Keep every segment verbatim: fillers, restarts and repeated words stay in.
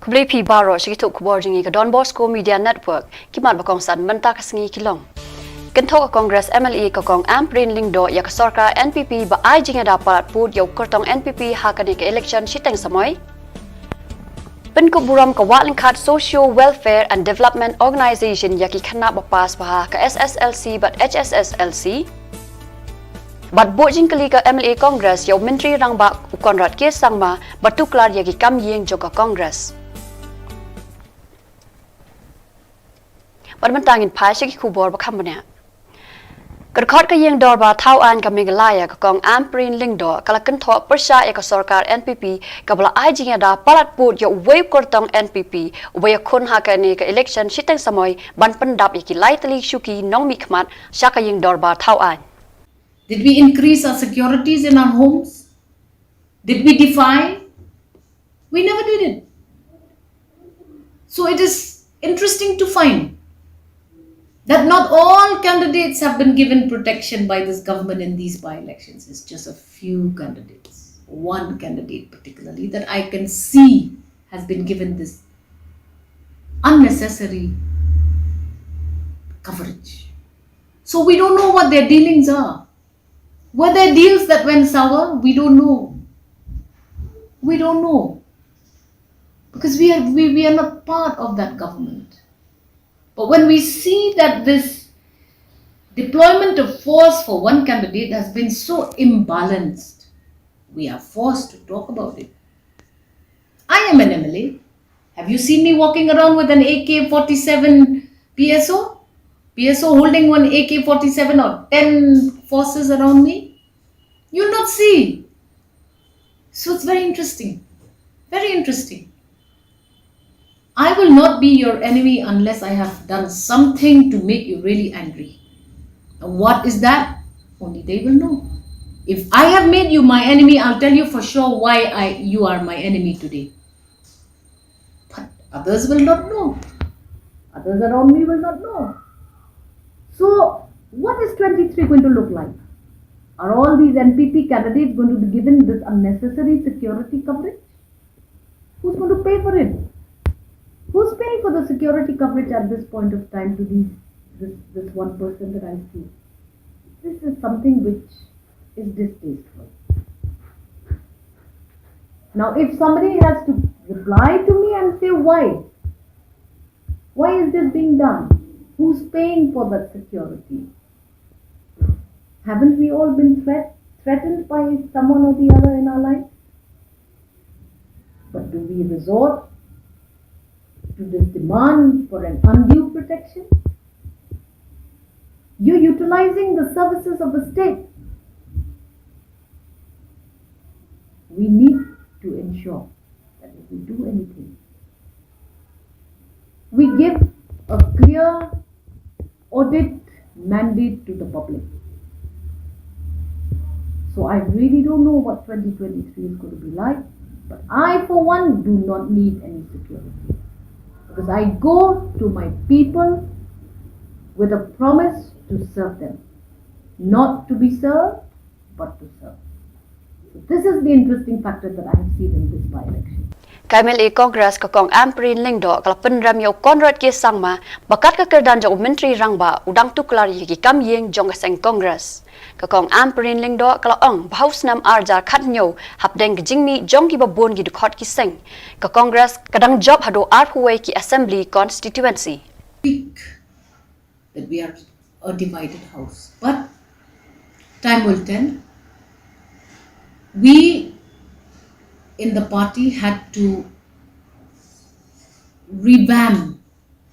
Khublei phi baroh sha ki khubor jong ngi ka Don Bosco Media Network, ki mat ba kongsan mynta ka sngi ki long. Kynthoh ka Congress M L A ka Kong Ampareen Lyngdoh ïa ka sorkar N P P ba ai jingïada palat pud ïa u kyrtong N P P ha kane ka election shiteng samoi. Pynkup burom ka Wah Lyngkhat Socio Welfare and Development Organisation ïa ki khynnah ba pass bha ha ka S S L C bad H S S L C. Bad buh jingkylli ka M L A Congress ïa u Myntri Rangbah u Conrad K Sangma ba tuklar ïa ki kam ïing jong ka Congress. Bad mynta ngin phai sha ki khubor ba kham bniah. Ka dkhot ka ïing dorbar thaw aiñ ka Meghalaya ka Kong Ampareen Lyngdoh ka la kynthoh pyrshah ïa ka sorkar N P P kaba la ai jingïada palat pud ïa uwei u kyrtong N P P uba ïakhun ha kane ka election shiteng samoi ban pyndap ïa ki lai tylli shuki nongmihkhmat sha ka ïing dorbar thaw aiñ. Did we increase our securities in our homes? Did we defy? We never did it. So it is interesting to find that not all candidates have been given protection by this government in these by-elections. It's just a few candidates, one candidate particularly, that I can see has been given this unnecessary coverage. So we don't know what their dealings are. Were there deals that went sour? We don't know. We don't know. Because we are, we, we are not part of that government. But when we see that this deployment of force for one candidate has been so imbalanced, we are forced to talk about it. I am an M L A. Have you seen me walking around with an A K forty-seven P S O? P S O holding one A K forty-seven or ten forces around me? You'll not see. So it's very interesting. Very interesting. I will not be your enemy unless I have done something to make you really angry. And what is that? Only they will know. If I have made you my enemy, I'll tell you for sure why I, you are my enemy today. But others will not know. Others around me will not know. So, what is twenty-three going to look like? Are all these N P P candidates going to be given this unnecessary security coverage? Who's going to pay for it? Who's paying for the security coverage at this point of time to these, this, this one person that I see? This is something which is distasteful. Now, if somebody has to reply to me and say, "Why? Why is this being done? Who's paying for that security?" Haven't we all been threat-, threatened by someone or the other in our life? But do we resort to this demand for an undue protection? You're utilizing the services of the state. We need to ensure that if we do anything, we give a clear audit mandate to the public. So I really don't know what twenty twenty-three is going to be like, but I, for one, do not need any security. Because I go to my people with a promise to serve them, not to be served, but to serve. So this is the interesting factor that I have seen in this by-election. Ka M L A Congress ka Kong Ampareen Lyngdoh ka la pynrem ïa u Conrad K Sangma ba kat ka kyrdan jong u Myntri Rangbah u dang tuklar ïa ki kam ïing jong ka seng Congress. Ka Kong Ampareen Lyngdoh ka la ong ba ha u snem ar hajar khathynñiew hapdeng ka jingmih jong kiba bun ki dkhot ki seng, ka Congress ka dang jop haduh arphew wei ki assembly constituency. Weak that we are a divided house. But time will tell. We in the party had to revamp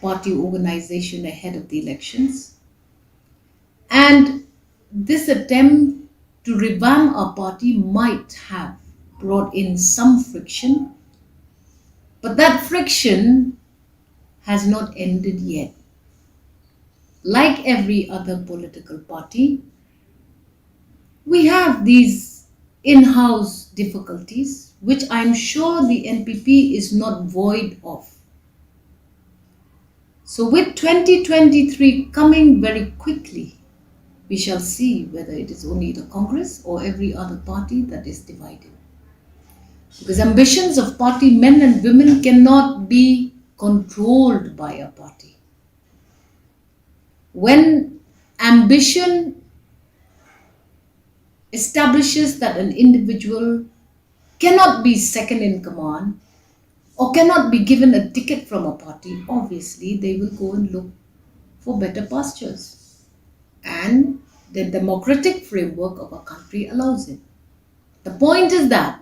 party organization ahead of the elections. And this attempt to revamp our party might have brought in some friction, but that friction has not ended yet. Like every other political party, we have these in-house difficulties, which I'm sure the N P P is not void of. So with twenty twenty-three coming very quickly, we shall see whether it is only the Congress or every other party that is divided. Because ambitions of party men and women cannot be controlled by a party. When ambition establishes that an individual cannot be second in command or cannot be given a ticket from a party, obviously they will go and look for better pastures. And the democratic framework of our country allows it. The point is that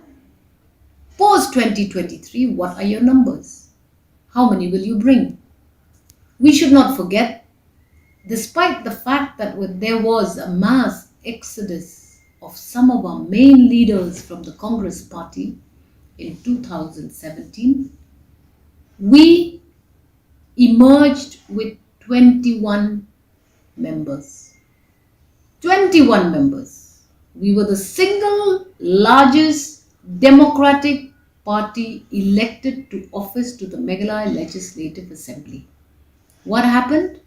post twenty twenty-three, what are your numbers? How many will you bring? We should not forget, despite the fact that when there was a mass exodus of some of our main leaders from the Congress party in two thousand seventeen, we emerged with twenty-one members. twenty-one members. We were the single largest democratic party elected to office to the Meghalaya Legislative Assembly. What happened?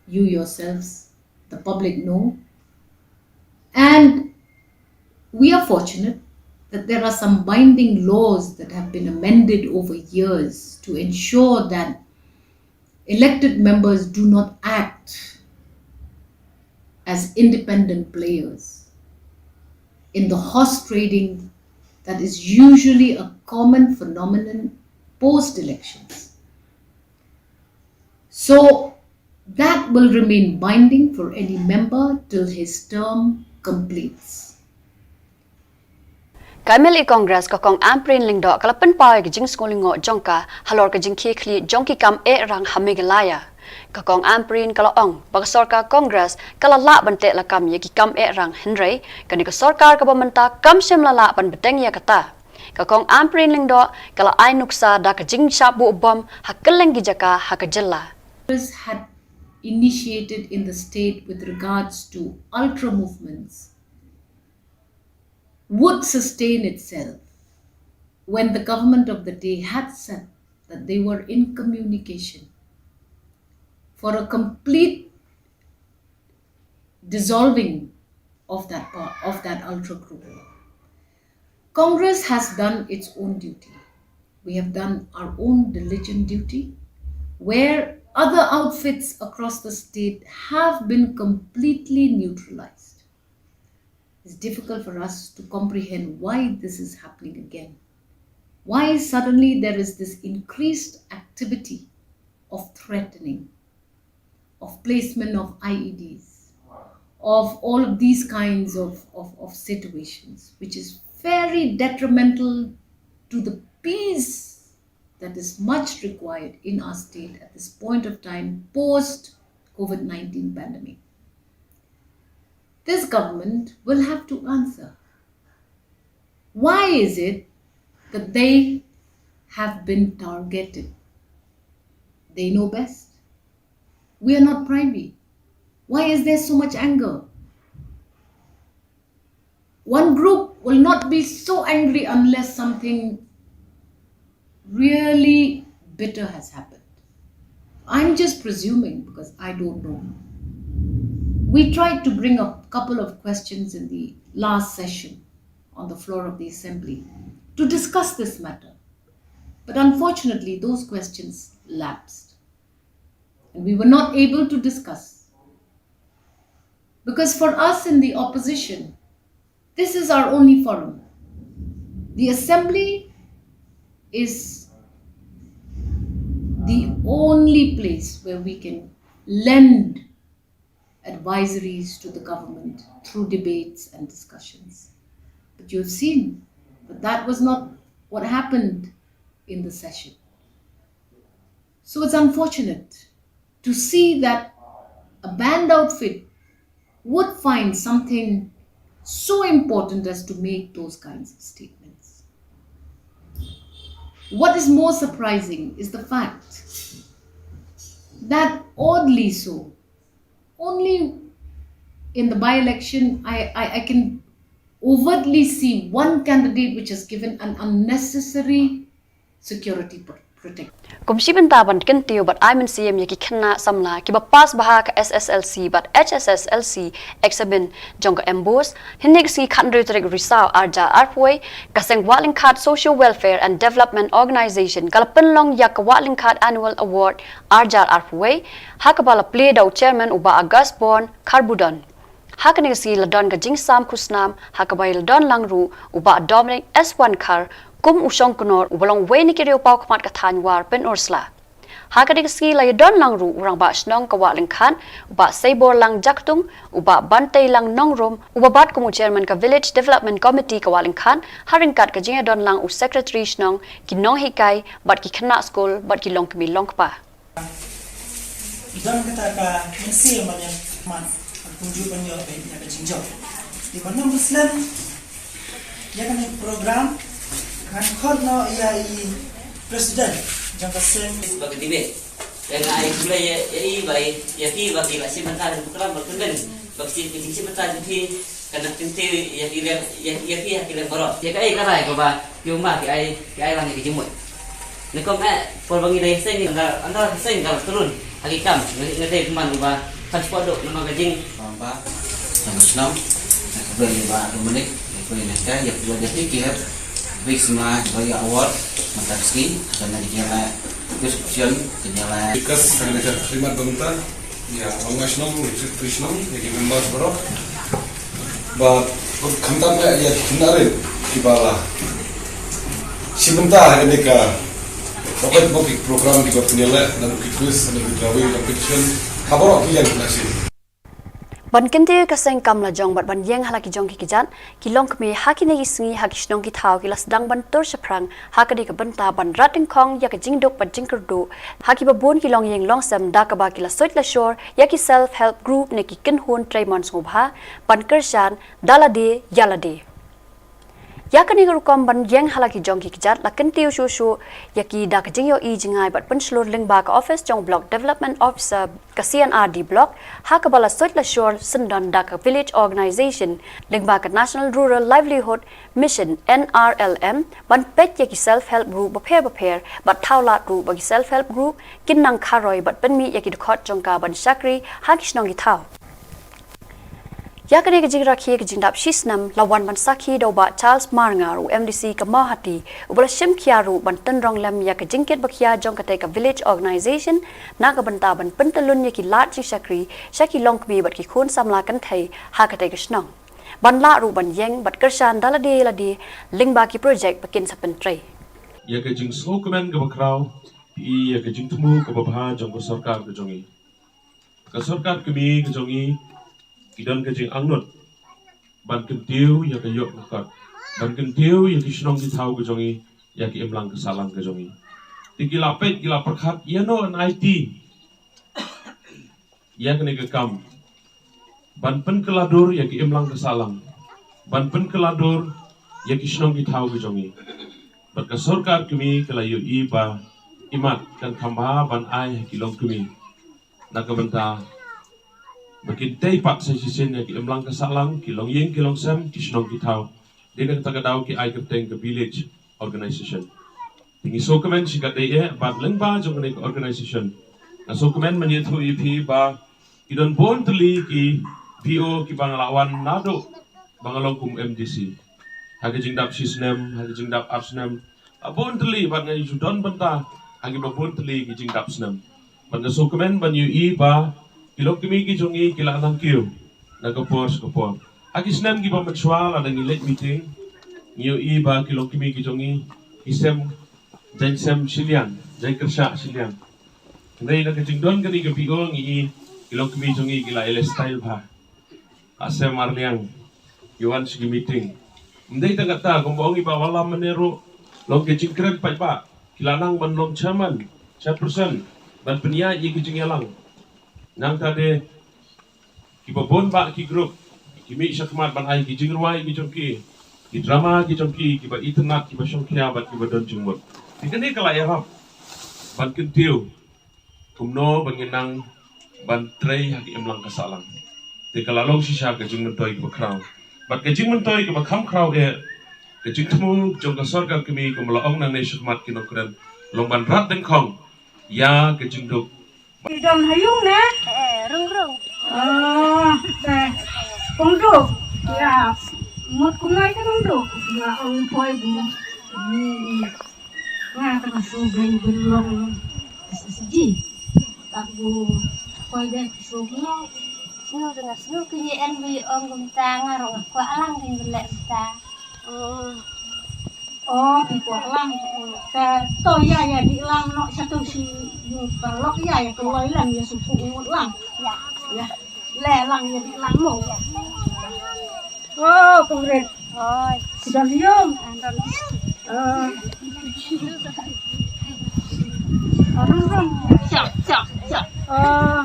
You yourselves, the public, know. And we are fortunate that there are some binding laws that have been amended over years to ensure that elected members do not act as independent players in the horse trading that is usually a common phenomenon post elections. So that will remain binding for any member till his term completes. Ka M L A Congress ka Kong Ampareen Lyngdoh ka la pynpaw ïa ka jingsngewlyngngoh jong ka halor ka jingkhie khlieh jong ki kam eh rang ha Meghalaya. Ka Kong Ampareen ka la ong ba ka sorkar Congress ka la lah ban teh lakam ïa ki kam eh rang, hynrei kane ka sorkar kaba mynta kam shym la lah ban bteng ïa kata. Ka Kong Ampareen Lyngdoh ka la ai nuksa da ka jingshah buh bom ha kylleng ki jaka ha ka jylla. Congress had initiated in the state with regards to ultra movements would sustain itself when the government of the day had said that they were in communication for a complete dissolving of that pa- of that ultra group. Congress has done its own duty. We have done our own diligent duty where other outfits across the state have been completely neutralized. It's difficult for us to comprehend why this is happening again. Why suddenly there is this increased activity of threatening, of placement of I E Ds, of all of these kinds of, of, of situations, which is very detrimental to the peace that is much required in our state at this point of time post COVID nineteen pandemic. This government will have to answer. Why is it that they have been targeted? They know best. We are not primary. Why is there so much anger? One group will not be so angry unless something really bitter has happened. I'm just presuming because I don't know. We tried to bring a couple of questions in the last session on the floor of the assembly to discuss this matter. But unfortunately, those questions lapsed. And we were not able to discuss. Because for us in the opposition, this is our only forum. The assembly is the only place where we can lend advisories to the government through debates and discussions. But you have seen that that was not what happened in the session. So it's unfortunate to see that a banned outfit would find something so important as to make those kinds of statements. What is more surprising is the fact that, oddly so, only in the by election, I, I, I can overtly see one candidate which has given an unnecessary security pr- Kum shi bynta ban kyntiew bad ai mynsiem ïa ki khynnah samla kiba pass bha ka S S L C bad H S S L C examen jong ka MBOSE, hynne ka sngi khathynriew tarik Risaw arhajar arphew wei, ka seng Wah Lyngkhat Social Welfare and Development Organisation ka la pynlong ïa ka Wah Lyngkhat Annual Award arhajar arphew wei, ha kaba la plie da u chairman u Bah August Born Kharbudon. Ha kane ka sngi la don ka jingsam khusnam ha kaba la don lang ruh u Bah Dominic S Wankhar kum u shongknor uba long uwei na ki riew paw khmat ka thaiñ War Pynursla. Ha kane ka sngi la ïa don lang ruh u rangbah shnong ka Wah Lyngkhat, u Bah Seiborlang Jaktung, u Bah Banteilang Nongrum, uba bat kum u chairman ka Village Development Committee ka Wah Lyngkhat, ha ryngkat ka jingïadon lang u secretary shnong, ki nonghikai bad ki khynnah skul bad ki longkmie longkpa. Don kata ka mynsiem ban ïa mat, kumjuh ban ïoh ka jingjop. Di ban ym slem ïa kane program, ngan khot noh ïa i president jong ka seng. Ba ka debate. Ïa nga ai khublei ïa, ïa i ba i, ïa ki ba ki la shim bynta ha program ba kyndeng. Ba ki shim, ki shim bynta jong ki, kan da kyntiew ïa ki lem, ïa, ïa ki, ïa ki lem baroh. Ïa kaei ka rai kaba ki umma ki ai, ki ai lang ïa ki jingmut. Nyngkong eh, por ba ngi dei seng, ynda, ynda seng ka la trun ha ki kam, nga, nga dei kumban uba kan spot duk namar ka jing. Ba, ba, sama senang. Nga khublei ïa Bah Dominic, nga khublei ïa ka, ïa khublei ïa ki, ki hep. Big sma, ba ïa award, mynta ka sngi, kane ka jingïaleh, description, ka jingïaleh. Bikas, kane ka khlimat ba mynta, ïa, long nga shnong, secretary shnong, ïa ki members baroh. Ba, khamtam ïa, ïa ki khynnah rit, kiba la shim bynta ha kane ka, ba ki, ba ki program kiba pynïaleh, naduh ki quiz, naduh ki drawing competition, ha baroh ki liang ki la shim. Ban kyntiew ka seng kam la jong bad ban ïeng ha la ki jong ki kjat, ki longkmie ha kine ki sngi ha ki shnong ki thaw ki la sdang ban tur shaphrang ha kane ka bynta ban rat dyngkhong ïa ka jingduk bad jingkyrduh ha kiba bun ki longïing longsem da kaba ki la suid la shor ïa ki self help group ne ki kynhun trei mon sngewbha ban kyrshan da lade ïa lade. Ïa kane ka rukom ban ïeng ha la ki jong ki kjat la kyntiew shuh shuh ïa ki da ka jingïohi jngai bad pynshlur lyngba ka office jong Block Development Officer ka C&RD Block, ha kaba la suid la shor syndon da ka Village Organisation lyngba ka National Rural Livelihood Mission, NRLM, ban peit ïa ki self help group bapher bapher bad thaw lad ruh ba ki self help group kin nang kharoi bad pynmih ïa ki dkhot jong ka ban shakri ha ki shnong ki thaw. Ïa kane ka jingrakhe ka jingdap shisnem la wan ban sakhi da u Bah Charles Marngar, u MDC ka Mawhati, uba la shim khia ruh ban tynrong lem ïa ka jingkit ba khia jong katei ka Village Organisation na ka bynta ban pyntyllun ïa ki lad jingshakri sha ki longkmie bad ki khun samla kynthei ha katei ka shnong, ban lah ruh ban ïeng bad kyrshan da lade lade lyngba ki projek ba kin sa pyntrei. Ïa ka jingsngewkmen kaba khraw, ïa ka jingthmu kaba bha jong ka sorkar ka jong i. Ka sorkar kmie ka jong i ki don ka jingangnud ban kyntiew ïa ka ïoh ka kot, ban kyntiew ïa ki shnong ki thaw ka jong i, ïa ki imlang ka sahlang ka jong i. Te ki la peit, ki la pyrkhat ïano yn aiti ïa kane ka kam ban pynkylla dur ïa ki imlang ka sahlang, ban pynkylla dur ïa ki shnong ki thaw ka jong i. Bad ka sorkar kmie ka la ïohi ba imat kan kham bha ban ai ha ki longkmie na ka bynta ba kin tei pat sa shisien ïa ki imlang ka sahlang, ki longïing ki longsem, ki shnong ki thaw. Dei na kata ka daw ki ai kyrteng ka Village Organisation. Te ngi sngewkmen shikatdei eh bad lyngba jong kane ka organisation nga sngewkmen ban ïathuh ïa phi ba ki don bun tylli ki VO kiba nga la wan naduh ba nga long kum MDC. Ha ka jingdap shisnem, ha ka jingdap arsnem, ha bun tylli bad nga ju don bynta ha kiba bun tylli ki jingdap snem. Bad nga sngewkmen ban ïohi ba ki longkmie ki jong i ki la nang kiew na ka por sha ka por. Ha ki snem kiba mynshuwa lada ngi leit meeting, ngi ïohi ba ki longkmie ki jong i ki sem, jaiñ sem shiliang, jaiñ kyrshah shiliang. Hynrei na ka jingdon kane ka VO ngi i ki longkmie jong i ki la ïaleh style bha. Asem arliang, ki wan sha ki meeting. Ym dei tang kata, kumba ong i Bah Wallam mynne ruh, long ka jingkren paidbah, ki la nang ban long chairman, chairperson, ban pynïaid ïa ki jingïalang. Nangta de kiba bun bah ki group ki mih shakhmat ban ai ki jingrwai ki jong ki, ki drama ki jong ki, kiba itynnad, kiba shongkhia bad kiba don jingmut. Te kane ka la ïarap ban kyntiew kumno ba ngin nang ban trei ha ki imlang ka sahlang. Te ka la long shisha ka jingmyntoi kaba khraw. Bad ka jingmyntoi kaba kham khraw eh, ka jingthmu jong ka sorkar kmie kumba la ong nangne shakhmat ki nongkren, Long ban rat dengkhong ïa ka jingduk. Ki don ha ïung ne? Eh, rung rung. Oh, te. Kong duk. Ïa. Mut kumno ïa ka kong duk. Nga ong poi bu. Ni. Nga ta ka su ben ben long. S S G. Tak bu. Poi ben ki su kumno. Snu dengan snu kini en bi ong kumta nga rung kwah lang kini lek kumta. Oh. Oh, phi kwah lang. Te to ïa ïa dih lang noh sha tu shi ïa paralok ïa ïa tu wai lang ïa shu pu ngut lang. Ïa. Ïa. Le lang ïa dih lang mo. Ïa. Oh, kongret. Oi. Sudah lium. Andan. Oh. Orang orang. Siap, siap, siap. Oh.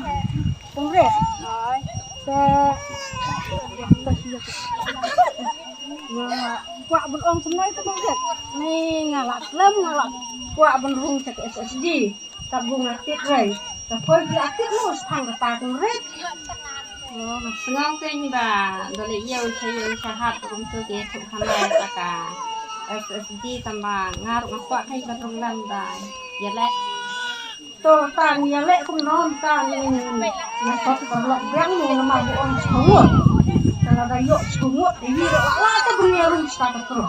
Kongret. Oi. Te. Nga kwah ban ong kumno ïa ka bangkit. Ni nga la slem nga la kwah ban rung sha ka S S G. Ka bung atit rei. Ka poi ki atit lu sphang kata kong rei. Oh, nga sngew kein ba da leh ïew sha ïew sha hap kum tu ki thuk khamai ta ka S S G tang ba nga ruh nga kwah kein ban rung lem da ïaleh. To ta ngi ïaleh kumno ta ngi nga kwah ban lok biang ngi namar bu ong shngur. Ka la da ïoh shngur ïa ïa la la ta bu ngi rung sha ka kro.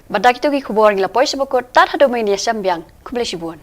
Bad da kito ki khubor ngi la poi sha ba kut, tad haduh mynne sngewbha, khublei shibun.